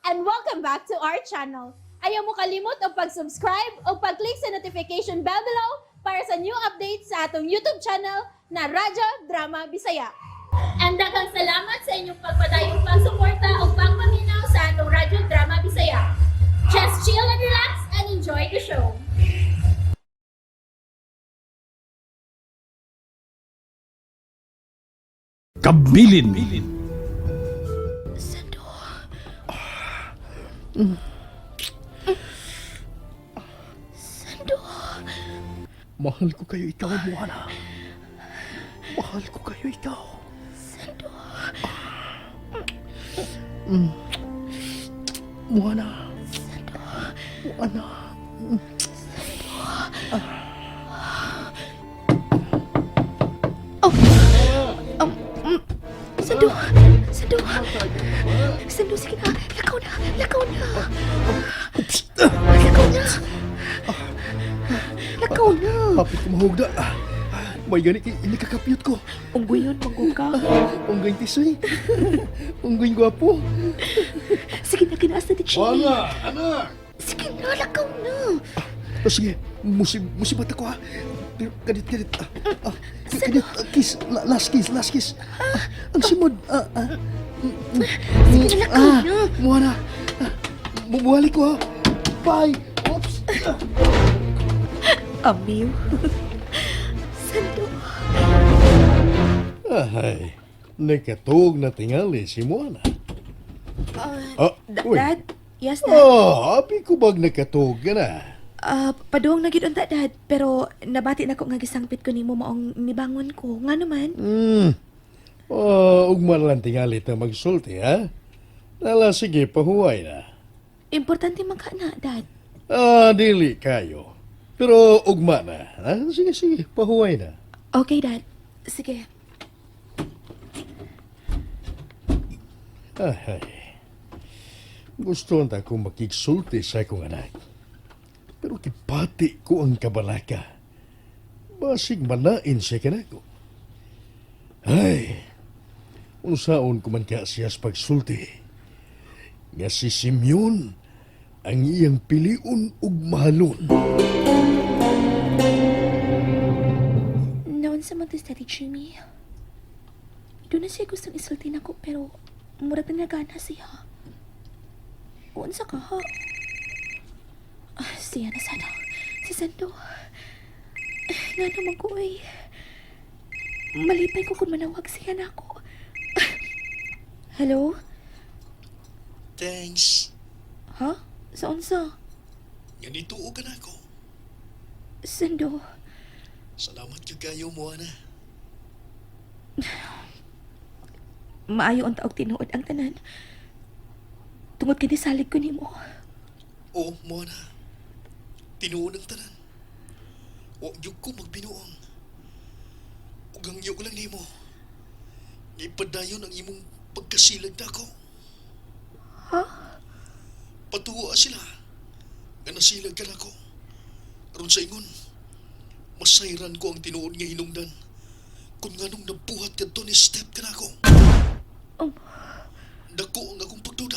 And welcome back to our channel. Ayaw mo kalimot og pag-subscribe o pag-click sa notification bell below para sa new updates sa atong YouTube channel na Radyo Drama Bisaya. And daghang salamat sa inyong pagpadayong pagsuporta o pagpaminaw sa atong Radyo Drama Bisaya. Just chill and relax and enjoy the show. Kabilin. Sando. Sando. Mahal ko kayo ikaw, Moana. Mahal ko kayo ikaw. Sando. Moana. Moana. Oh. Sando. Sando. Sando, sige na. Lakaw na. Lakaw na. Lakaw na. Lakaw na. Hapit ko mahugda. May gani kay inikakapyot ko. Unggoy yun, manggo ka. Unggoy tisoy. Unggoy gwapo. Sige na, kinaas na di Jimmy. Wala, anak. Sige na, lakaw na. Oh, sige, musibat ako ha. Pero kadit, kadit. Kadit, kiss, last kiss, last kiss. Ang simod. Sige na, lakaw na. Moana. Bumuhalik ko ha. Bye. Oops. Amiw. Sando. Ay, nakatuog na tingali si Moana. Uy. Dad? Yes, Dad. Oh, api ko bag nakatuog ka na? Ah, paduong na gid unta, Dad, pero nabati na ko nga gisangpit ko nimo maong nibangon ko. Nga naman. Oh, ugma na lang tingali ta magsulti, ha? Nala, sige, pahuway na. Importante man ka na, Dad. Ah, dili kayo. Pero ugma na. Ha? Sige, sige, pahuway na. Okay, Dad. Sige. Ay, gusto na akong makigsulti sa akong anak. Pero kipati ko ang kabalaka. Basig manain siya kanako. Ay, unsaon ko man kaya siya sa pagsulti. Nga si Simeon ang iyang piliun ug mahalon. Naon sa man to, Daddy Jimmy. Doon na siya gustong isulti nako pero murag na nagana siya. Unsa ka ha? Ah, siya na sana. Si Sando. Nga naman ko ay. Malipay ko kung manawag siya na ako. Hello? Thanks. Ha? Sa unsa? Ganito o ka na ako. Sando. Salamat ka kayo, Moana. Maayo ang taog tinuod ang tanan. Tungod kay nisalig ko nimo. Oo, Moana. Tinuod ang tanan. Wa gyud ko magbinuang. Ug ang ko lang nimo. Ipadayon ang imong pagkasilag nako. Ha? Patuwa sila. Nga nasilag ka nako. Aron sa ingon, masayran ko ang tinuod nga hinungdan. Kung nganong nabuhat kadto ni step ka nako. Um. Dako ang akong pagduda.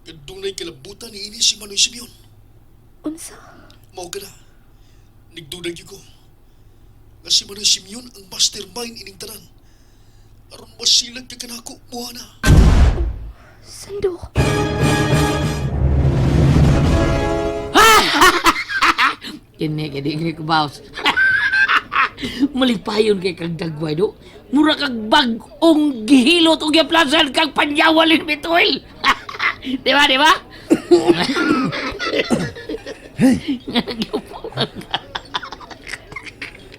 Kadunay kalabutan ni ini si Manoy Simeon. Unsa? Mao ka na. Nagduda gyud ko. Nga si Manoy Simeon ang mastermind ining tanan. Aron masilag ka kanako, Moana. Sando. Kini kini kini kubaos. Malipayon kay kag dagway do. Mura kag bag-ong gihilot og giplasan kag panyawalin bituil. Di ba, di ba?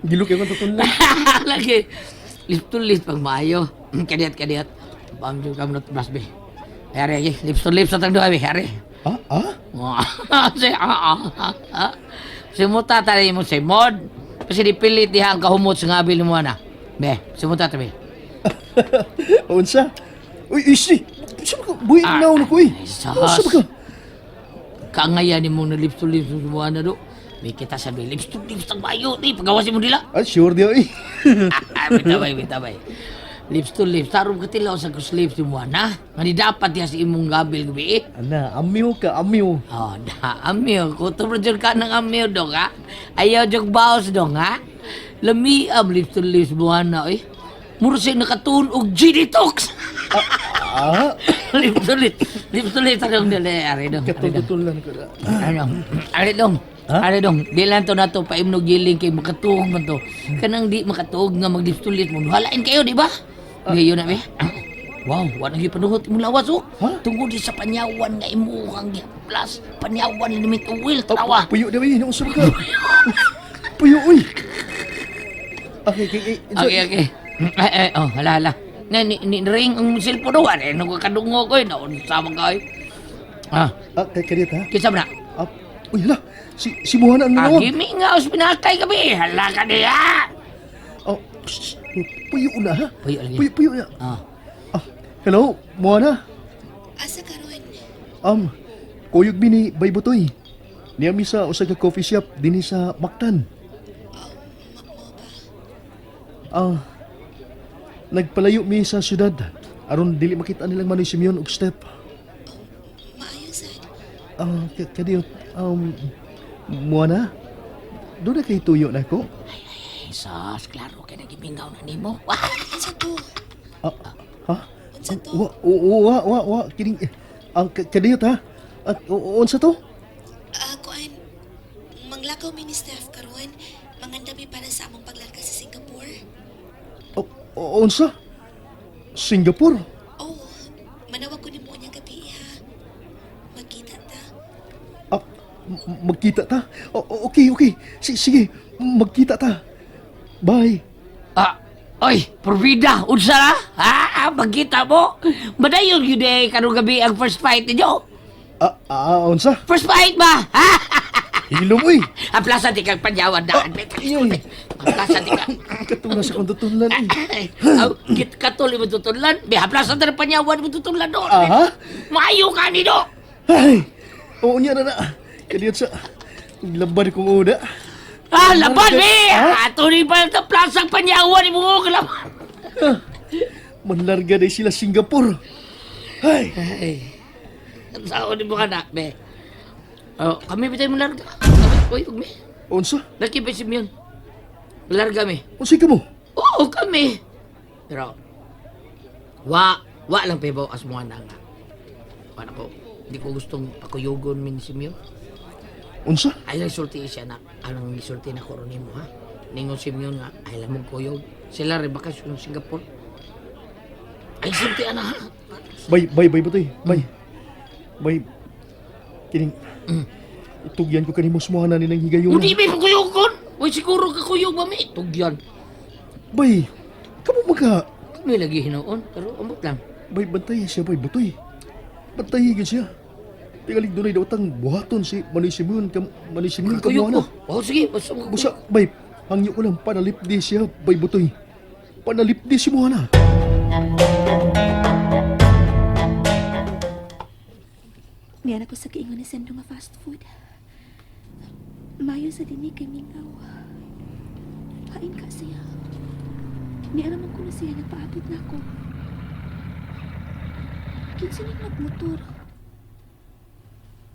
Gilok yung tutunlan. Lagi. Lips to lips pag maayo. Kadiyat, kadiyat. Pamjo kam not blas be. Hari lagi, lips to lips atang doa be, hari. Ha? Ha? Si ah ah. ah. Simuta tali mo si mod. Kasi dipilit diha ang kahumot sa ngabil mo na. Be, simuta tabi. Unsa? Uy, isi! Unsa ba ka? Buhi Ah, na ko eh. ay, sas. Unsa ba ka? Kangaya ni mo na lips to lips mo na do. May kita sa be, lips to lips ang bayo. Di, pagawasin mo nila. Ah, sure di eh. Bitabay, bitabay. Lips to lips. Tarong katilaw sa kus lips ni Moana. Nga ni dapat diha sa imong gabil gabi eh. Ana, amyo ka, amyo. Oh, da, amyo. Kutob na dyan ka ng amyo dong, ha? Ayaw dyan baos dong, ha? Lami am lips to lips Moana, eh. Muro siya nakatuon og G-Detox. Ah, Lips to lips. Lips to lips. Anong dali, ari dong. Ari dong. katulad lang ko na. Ano? Ari dong. Ari dong. Di lang to na to paimnog giling kay makatuog man to. Kanang di makatuog nga mag lips to lips mo. Halain kayo, di ba? Di yun na, be. Wow, wa nang gipanuhot imong lawas oh. Ha? Tungod di sa panyawan nga imuhang gihaplas, panyawan ni Limit Oil, tanawa. Puyo na ba yun? Unsa ba ka? Puyo, uy! Okay, okay, okay. Okay, okay. Ay, ay, oh, hala, hala. Na, ni ring ang cellphone do, ano, nagkakadungo ko, eh, naunsa man kayo. Ah, Ah, kay kadit ha? kinsa man na? Ah, uy, hala! Si Moana ang Ah, nanawag. gimi nga, os pinakay kami. Hala ka niya. Oh, shh, puyo na ha? Puyo lagi. Puyo, puyo na. Ah. Ah, hello, Moana. Asa karon? Kuyog mi ni Bay Butoy. Niya mi sa usa ka coffee shop dinhi sa Mactan. Ah, nagpalayo mi sa syudad aron dili makita nilang Manoy Simeon og step. Maayo sad. Ah, kadiyot. Moana, doon na kay tuyo na ko. Ay, sus, klaro kay nagimingaw na nimo. Unsa to? Ah, ha? Unsa to? Wa, wa, wa, wa, wa, kining, ang kadiyot ha? At unsa to? Ah, kuan. Manglakaw mi ni Steph karon. Mangandami para sa among paglarga sa Singapore. O, unsa? Singapore? Oh, manawag ko nimo unyang gabi ha. Magkita ta. Ah, magkita ta? Okay, okay. Sige, magkita ta. Bye. Ah, oy, Provida, unsa na? Ah, magkita mo. Madayon yun eh, karong gabi ang first fight ninyo. Ah, ah, unsa? First fight ba? Ha? Hilom, uy. Ang plaza di kang panyawan daan. Iyoy. Ang plaza di ka. Katula sa kong tutunlan, uy. Aw, kit katol mo tutudlan. Be, haplasan ta ng panyawan mo tutudlan doon. Aha. Maayo ka nino. Ay, oo niya na na. Kadiyot sa laban kong una. Ah, laban be! Ah? Ato ni pa sa plasang panyawan mo laban. Manlarga na sila Singapore. Ay, Ay. Sao ni mo anak, be? Oh, kami bitay mo larga. Kami, uy, ug mi. unsa? Laki pa si Mion. Larga mi. Unsa ka mo? Oo, kami. Pero, wa, wa lang pebaw as mo na nga. Wala ko, hindi ko gustong pakuyugon min si Mion. Unsa? Ay lang sulti siya na, anong gisulti na ko ron nimo ha? Ningon si Mion nga, ay lang mong kuyog. Sila rin bakasyon ng Singapore. Ay sulti ana ha? Bay, bay, bay, butoy. Bay. Bay. Kining. Itugyan ko kanimo sumuhanan nilang higayon. Hindi may pakuyugon! Uy, siguro kakuyog ba mi? Tugyan. Bay, kamo maka. Kami lagi hinoon, pero umot lang. Bay, bantay siya, bay, butoy. Bantay gyud siya. Tingalig dunay daw tang buhaton si Manoy Simeon kam Manoy Simeon Kakuyog kamo ko. Oh, sige, basta mo. Busa, bay, hangyo ko lang panalipdi siya, bay butoy. Panalipdi si Moana. Niyan ako sa kiingon ni Sendo nga fast food. Mayo sa dinig kay Mingaw. Hain ka siya. Niaraman ko na siya nagpaabot na ako. Kinsa ning nagmotor?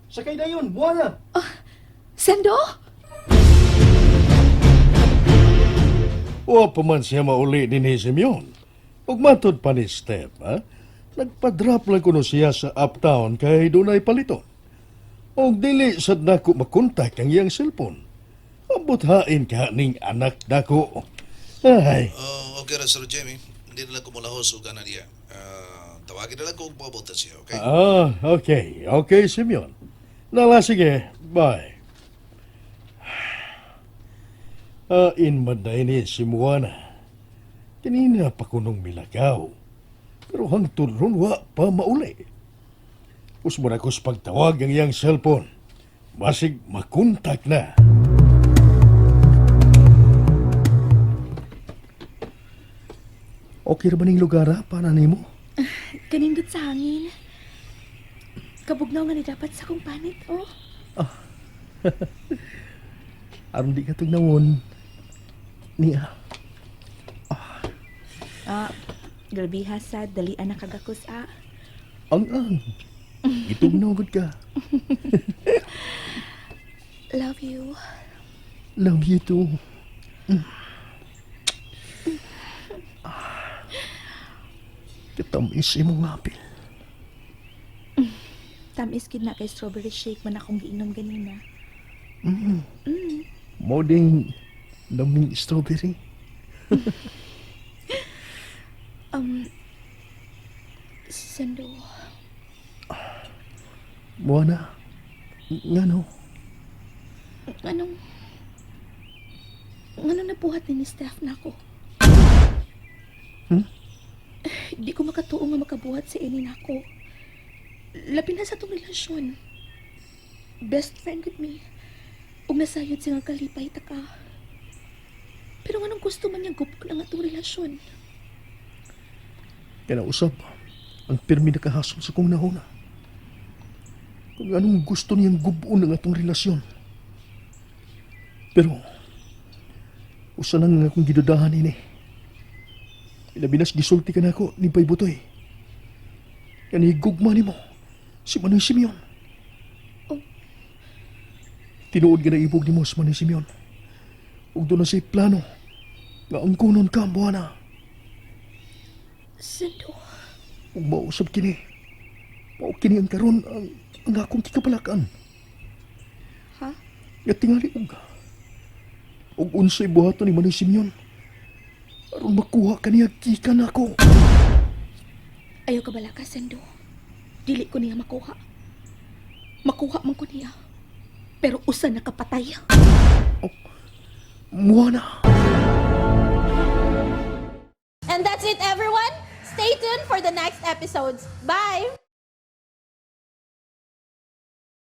Sakay na yun, Moana! Sendo? Wa pa man siya mauli din ni Simeon. Ug matod pa ni Steph, ha? Nagpadrop lang kuno siya sa uptown kay dunay paliton. Og dili sad nako makontak ang iyang cellphone. Ambot hain ka ning anak nako. Ay, Oh, okay ra Sir Jamie. Hindi na lang kumulahos og ana niya. Ah, tawagin na lang ko kung paabot na siya, okay? ah, okay. Okay, Simeon. Nala, sige. Bye. Ah, in man na ini si Moana. Kanina pa kunong milakaw. Pero hangtod ron wa pa mauli. Kusmo na kus pagtawag ang iyang cellphone. Basig makontak na. Okay ra ba ning lugar ha? Para nimo? Kanindot sa hangin. Kabugnaw nga ni dapat sa kong panit, oh. Aron di ka tugnawon. Niya. Ah, Grabe sa dali na kagakos ah. Ang ang. Gitugnaw gud ka. Love you. Love you too. Katamis imong apil. Tamis gid na kay strawberry shake man akong giinom ganina. Mao ding laming strawberry. Sando, Mo na. Ngano? Anong nabuhat ni Steph na ako? Di ko makatuo nga makabuhat si Eni nako. Labi na sa atong relasyon. Best friend with me. Ug nasayod siya nga kalipay ta ka. Pero nganong gusto man niyang gupon ang atong relasyon? Kaya usab, ang pirmi nakahasol sa kong nahuna. Kung anong gusto niyang gubon ang atong relasyon. Pero, usa lang nga akong gidudahan ini. Ilabi nas gisulti ka na ako ni Bay Butoy. Kani gugma nimo si Manoy Simeon. Oh. Tinuod nga naibog nimo si Manoy Simeon. Ug doon na siya'y plano nga ang kunon ka, Buwana. Sando, Ug mausab kini. Mao kini ang karon ang akong kikabalakan. Ha? Nga tingali og unsay buhaton ni Manoy Simeon aron makuha kaniya gikan nako. Ayaw ka bala ka, Sando. Dili ko niya makuha. Makuha man ko niya. Pero usa na kapatay. Muana. And that's it, everyone. Stay tuned for the next episodes. Bye!